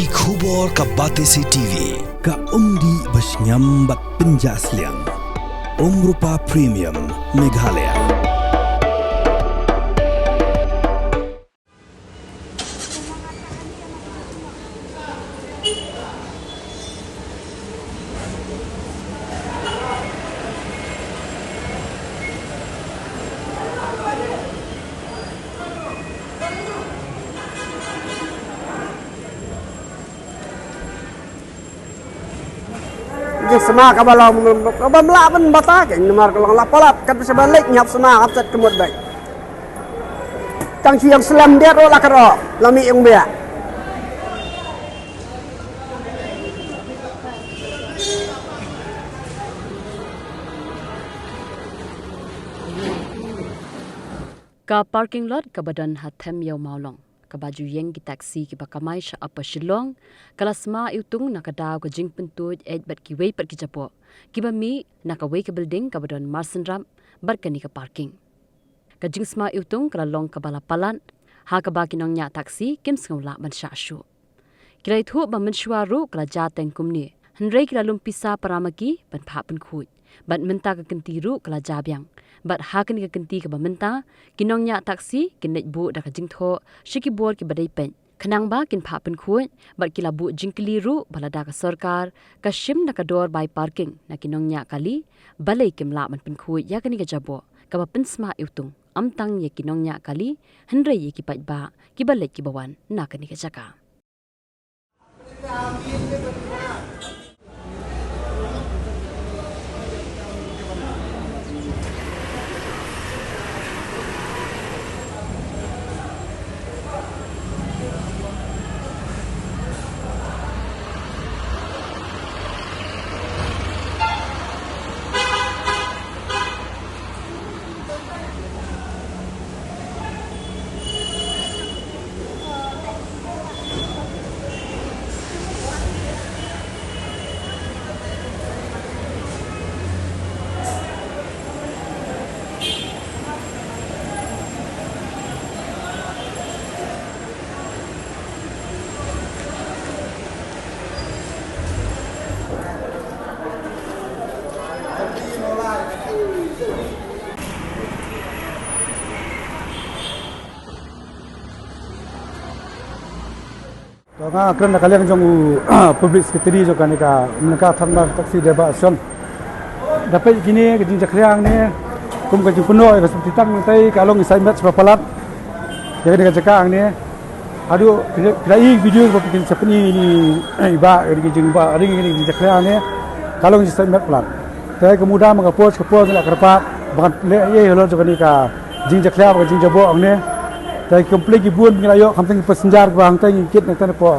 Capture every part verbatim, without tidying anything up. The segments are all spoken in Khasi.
Ki khubor ka Batesi T V, ka umdih ba shngiam bad pynjah sliang. Umrupa Premium, Meghalaya. Jingsma kaba long, kaba mlah ban bata ke, namar ka long la palat, kat ba sha ba leit ngiap sma, kat set kemut bai. Tang shu yang slem dia ro la karo, la mi yang bia. Ka parking lot kaba don ha Them Ïew Mawlong, kaba ju ïeng ki taxi kiba kamai sha Upper Shillong, ka la sma iwtung na ka daw ka jingpyntuid eit bad kiwei pat ki jaboh kiba mih na kawei ka building kaba don marsynrap bad kane ka parking. Ka jingsma iwtung ka la long kaba la palat, ha kaba ki nongñiah taxi kim sngew lah ban shah shuh. Ki la ïathuh ba mynshuwa ruh ka la jia teng kumne, hynrei ki la lum pisa para ma ki ban phah pynkhuid. Bad mynta ka kynti ruh ka la jia biang. Bad ha kane ka kynti kaba mynta, ki nongñiah taxi kin leit buh da ka jingthoh sha ki bor kiba dei peit, khnang ba kin phah pynkhuid bad ki la buh jingkylli ruh ba lada ka sorkar ka shim da ka dor bai parking na ki nongñiah kali, balei kim lah ban pynkhuid ïa kane ka jaboh kaba pynsma iwtung, ym tang ïa ki nongñiah kali, hynrei ïa ki paidbah kiba leit kiba wan na kane ka jaka. To nga kren na ka liang jong u public secretary jong kane ka Mlangka Tharmar Taxi Driver Association. Da peit kine ka jingjakhlia hangne, kum ka jingpynnoh ïa ka sopti tang nangtai ka long i sait met sha palat. Ïa kane ka jaka hangne. Haduh phi la i video ba phi kin sa pyni ïa i ba ïa ka jingbha ring ïa ka jingjakhlia hangne. Ka long i sait met palat. Te ka muda ma ka por sha ka por ngi la kyrpad ba kan leh ei ei halor jong kane ka jingjakhlia bad ka jingjaboh hangne. Te ki complain ki bun ngi la ïoh khamtam ki passenger kiba hangta ngi kit na tang hapoh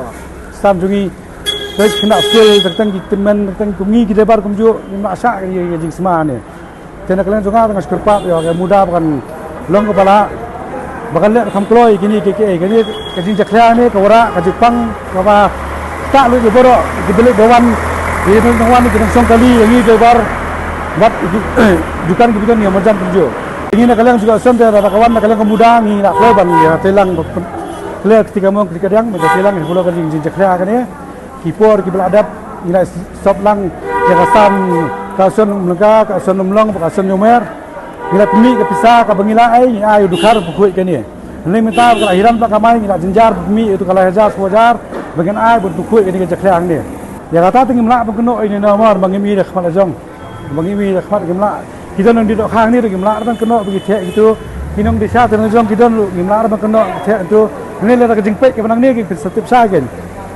stand jong ngi. Te ki khynnah skul, te tang ki tymmen, te tang kum ngi ki driver kumjuh ngim lah shah ïa ka jingsma hangne. Te na ka liang jong nga te nga shu kyrpad ïa ka muda ba kan long kaba lah, ba kan leh kham kloi kine kiei kiei, kane ka jingjakhlia ne ka wanrah ka jingpang kaba tah lut ïa baroh ki bylleit ba wan, ki nongwan, ki nongshong kali, ïa ngi driver bad ki dukan kiba don ïa marjan kumjuh. Ngi na ka liang jong ka association te lada ka wan na ka liang ka muda ngi la kloi ban ïatreilang ba pyn-, clear kti kamon kti kadiang, ban ïatreilang ïa halor ka jing, jingjakhlia kane. Ki por kiba la dep ngi la sop lang ïa ka san, ka association Umlangka, ka association Umlong bad ka association Ïewmer. Ngi la pynmih ka pisa kaba ngi la ai, ngi ai u dkhar ba khuid kane. Hynrei mynta ba ka la hiran ba la kamai, ngi la jynjar ba pynmih ïa uto ka lai hajar, saw hajar ba ngin ai ban pynkhuid kane ka jakhlia hangne. Ïa kata te ngim lah ban kynnoh ïa ine i namar ba ngim i da khmat la jong. Ba ngim i da khmat ngim lah. Ki don nongdie dohkha hangne ruh ngim lah ban kynnoh ba ki theh kito. Ki nongdie sha te nongjong ki don ruh ngim lah ban kynnoh ba ki theh kito. Hangne lada ka jingpeit kaba nangne ki pynsa tip sha kein.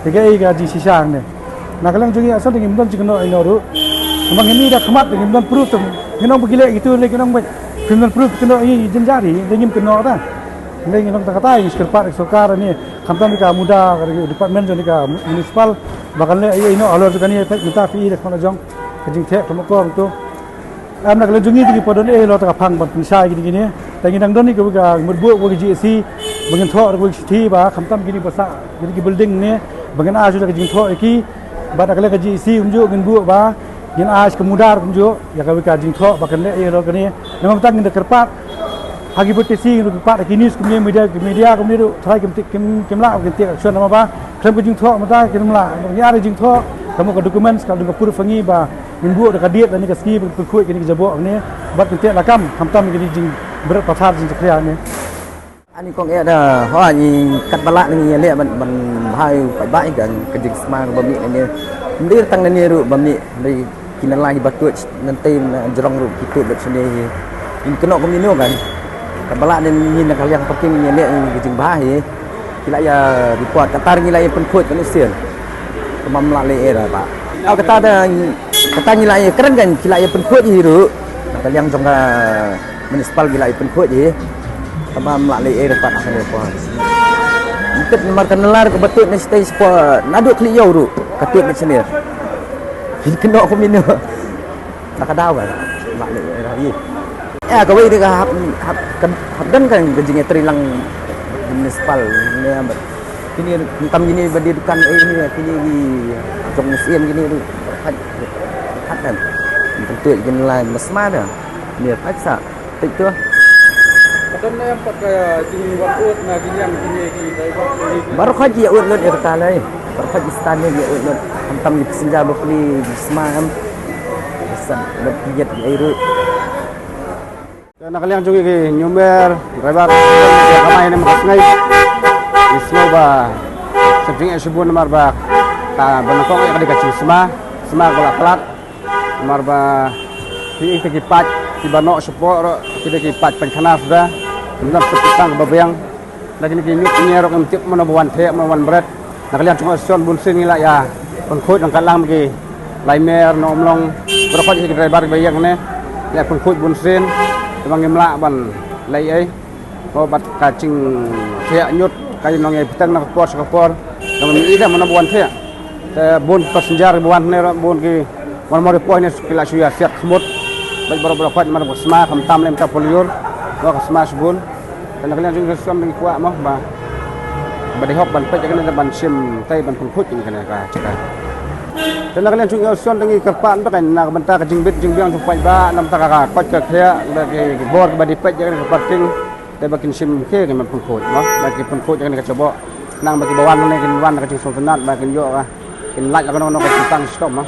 Te kaei ka jingshisha hangne. Na ka liang jong ngi association te ngim don jingkynnoh ïa ino ruh. Namar ngim i da khmat te ngim don proof te ngin ong ba ki leh kito leh ki nong ba phim don proof kynnoh ïa ngi jynjar hi te ngim kynnoh ta. Te ngi long tang katai ngi shu kyrpad ïa ka sorkar hangne. Khamtam ïa ka muda ka department jong ka municipal ba kan leh ïa ino halor jong kane peit mynta phi i da khmat la jong. Ka jingtheh ka mukor to. Em na ka liang jong ngi te ngi pat don ei halor ta ka phang ban pynshai kine kine. Te ngi dang don ïa kawei ka mutbuk wa ka G A C ba ngin thoh da kawei ka shithi ba khamtam kine ba sah kine ki building ne ba ngin ai shuh da ka jingthoh ïa ki. Bad na ka liang ka G A C kumjuh ngin buh ba ngin ai shuh ka muda kumjuh ïa kawei ka jingthoh ba kan leh ei halor kane. Namar mynta ngin da kyrpad Ha ki bad te shi ruh ki pat ki news kumne, media, ki media kumne ruh tharai kim tik, kim, kim lah ban tik action namar ba khlem ka jingthoh mynta kim lah. Ngi ai jingthoh, ka mut ka documents ka dang ka proof ha ngi ba ngin buh da ka date lane ka sngi ban pynkhuid kine ki jaboh ne bad kyntait lakam, khamtam kine jingbret pathar jingjakhlia ne. Ani kong eh da, ho, ngi katba lah ngi ïaleh ban, ban bha ïa u paidbah ïa ka jingsma ba mih ne. Ym dei tang ne ruh ba mih, dei ki nalai ba tuid nangtei na jrong ruh ki tuid bad shane hi. Ngi kynnoh kumno kan. Katba lah ne ngi na ka liang parking ngi ïaleh ïa ka jingbha hi. Ki la ïa report, kata ngi la ïa pynkhuid kan u sien. Kumba ym lah leh ei ruh ba. Au, kata da, kata ngi la ïa kren kan, ki la ïa pynkhuid hi ruh. Na ka liang jong ka municipal ki la ïa pynkhuid hi. Kumba ym lah leh ei ruh pat ha kane ka por. Ym tip namar ka nalai kaba tuid na shatei shapoh naduh khlieh ïew ruh ka tuid na shane. Ngi kynnoh kumno. Na ka daw ba. Ym lah leh ei ruh hi. Eh, kawei de ka hap, hap, ka, hap don ka jingïatreilang municipal ne ba. Kine khamtam kine ba die dukan ei ne, kine ki jong sien kine ruh. Hap, hap kan. Khamtam tuid kine la masma da. Ne pat sa. Tik tu. Ka don ne em pat ka jingwan ud na ki liang kine ki driver kine ki. Baroh khoit ki ïa ud lut ïa kata lei. Baroh khoit ki stad ne ki ïa ud lut. Khamtam ki passenger ba plie ki sma em. Sa ba plie ki ei ruh. Te na ka liang jong ki ñiewmer, driver, ki kamai ne ma ka sngi. Ki sngew ba sa jingeh shibun namar ba ka ba nyngkong ïa ka dei ka jingsma, sma ka la palat. Namar ba ki ïeit ki paid kiba noh shapoh ruh ki dei ki paid pynkhana suda. Ki don sa ki tang ba biang. Na kine ki ñiewmer ruh ngim tip mano ba wan thiah mano wan bret. Na ka liang jong association bun sien ngi la ïa pynkhuid nangta lang ki laimer Nongmlong. Baroh khoit ki driver kiba ïeng ne la ïa pynkhuid bun sien. Te ba ngim lah ban leh ei. Mo bad ka jingthiah ñiut ka nong ïa bteng na ka por sha ka por. Nong ïa ida mano ba wan thiah. Te bun passenger ba wan ne ruh bun ki wan mo ri poh ne ki la shu ïa siat khmut. Bad baroh baroh khoit mar ba sma khamtam lem ta polior. Ba ka sma shibun. Te na ka liang jong ka sma ngi kwah mo ba ba dei hok ban peit ïa kane ban shim tai ban pynkhuid ïa kane ka jaka. Te na ka liang jong ka sma ngi kyrpad ba kan na ka bynta ka jingbit jingbiang jong paidbah na ka bynta ka koit ka khiah ba ki bor ba dei peit ïa kane ka parking. Te ba kin shim khie kin ban pynkhuid mo ba kin pynkhuid ïa kane ka jaboh. Nang ba ki ba wan ne kin wan ka jingsngewtynnat ba kin ïoh ka kin lait la kano kano ka jingtang shitom mo.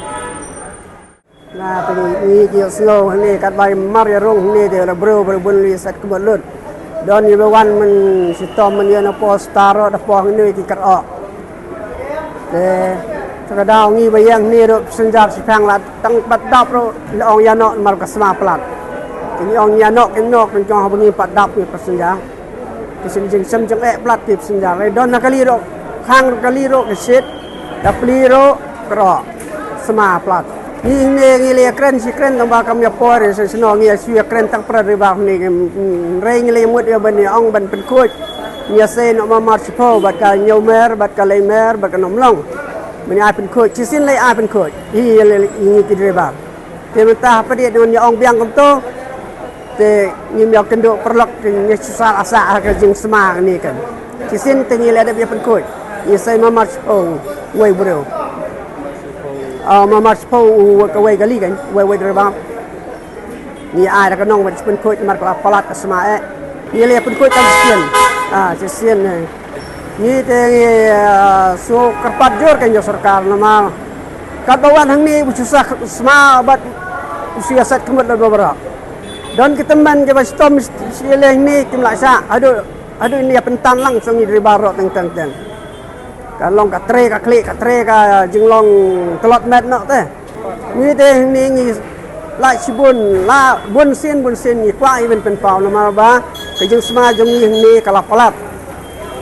Na te ngi ki sngew hangne katba mar ïa rung hangne te la briew briew bun li sat kmut lut. Don ïa ba wan man shitom man ïa na poh star da poh hangne ki kar ok. Te sa ka daw ngi ba ïeng hangne ruh passenger shipang la tang pat dap ruh la ong ïa noh mar ka sma palat. Te ngi ong ïa noh kin noh kin jong ha ba ngi pat dap ngi passenger. Ki sien jingsem jong eh palat ki passenger. Don na kali ruh khang kali ruh ki shit. Da pli ruh kro sma palat. Ngi ne ngi le kren shi kren tang ba kam ïa por sa sno ngi shu ïa kren tang pra ri ba ne ngi re ngi le mut ïa ban ong ban pynkhuid. Ngi sei no ma mar shi phew bad ka ñiewmer bad ka leimer bad ka Nongmlong. Mani ai pynkhuid shi sien le ai pynkhuid. Hi le ngi ki driver. Te mynta hapdeng don ïa ong biang kumto. Te ngim ïa kynduh paralok te ngi shisar asa ha ka jingsma kane kan. Shisien te ngi la dep ïa pynkhuid. Ngi sei mamar shiphew wei briew. Ah, mamar shiphew u kawei kali kan. Wei wei driver. Ngi ai da ka nong ba pynkhuid mar ka la palat ka sma eh. Ngi la ïa pynkhuid kan shisien. Ah, shisien eh. Ngi te ngi, ah, sngewkyrpad jur ka ïa sorkar namar katba wan hangne u shu sah sma bad u shu ïa sat khmut lad baroh. Don ki tymmen kiba shitom shi leh hangne kim lah shah haduh haduh ngi ïa pyntan lang sha ngi dri baroh teng teng teng. Ka long ka tre ka khlieh ka tre ka jinglong tlot met noh te. Ngi te hangne ngi lah shibun, lah bun sien bun sien ngi kwah ïa ban pynpaw namar ba ka jingsma jong ngi hangne ka la palat.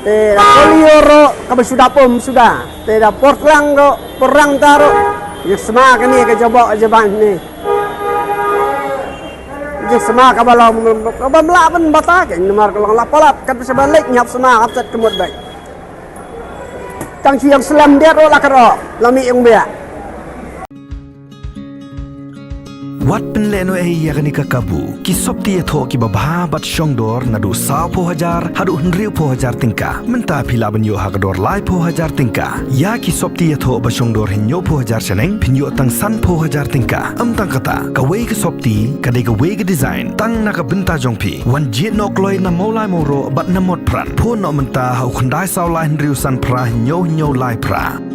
Te da ka lior ruh kaba suda pom suda. Te da por tlang ruh por rang ta ruh. Jingsma kane ka jaboh jaban hangne. Jingsma kaba la kaba mlah ban bata ke namar ka long la palat kat ba sha ba leit ngi hap sma hap sat ka mut bai. Tang shu ïa slem biat ruh la ka ruh la mih ïa biat. Wat pynlehnohei ïa kane ka kabu. Ki sopti ïathoh kiba bha bad shongdor naduh sawphew hajar haduh hynriewphew hajar tyngka. Mynta phi lah ban ïoh ha ka dor laiphew hajar tyngka. Ïa ki sopti ïathoh ba shongdor hynñiewphew hajar shaneng phin ïoh tang sanphew hajar tyngka. Ym tang kata, kawei ka sopti ka dei kawei ka design tang na ka bynta jong phi. Wan jied noh kloi na Mawlai Mawroh bad na Motphran. Phone noh mynta ha u khyndai saw lai hynriew san phra hynñiew hynñiew lai phra.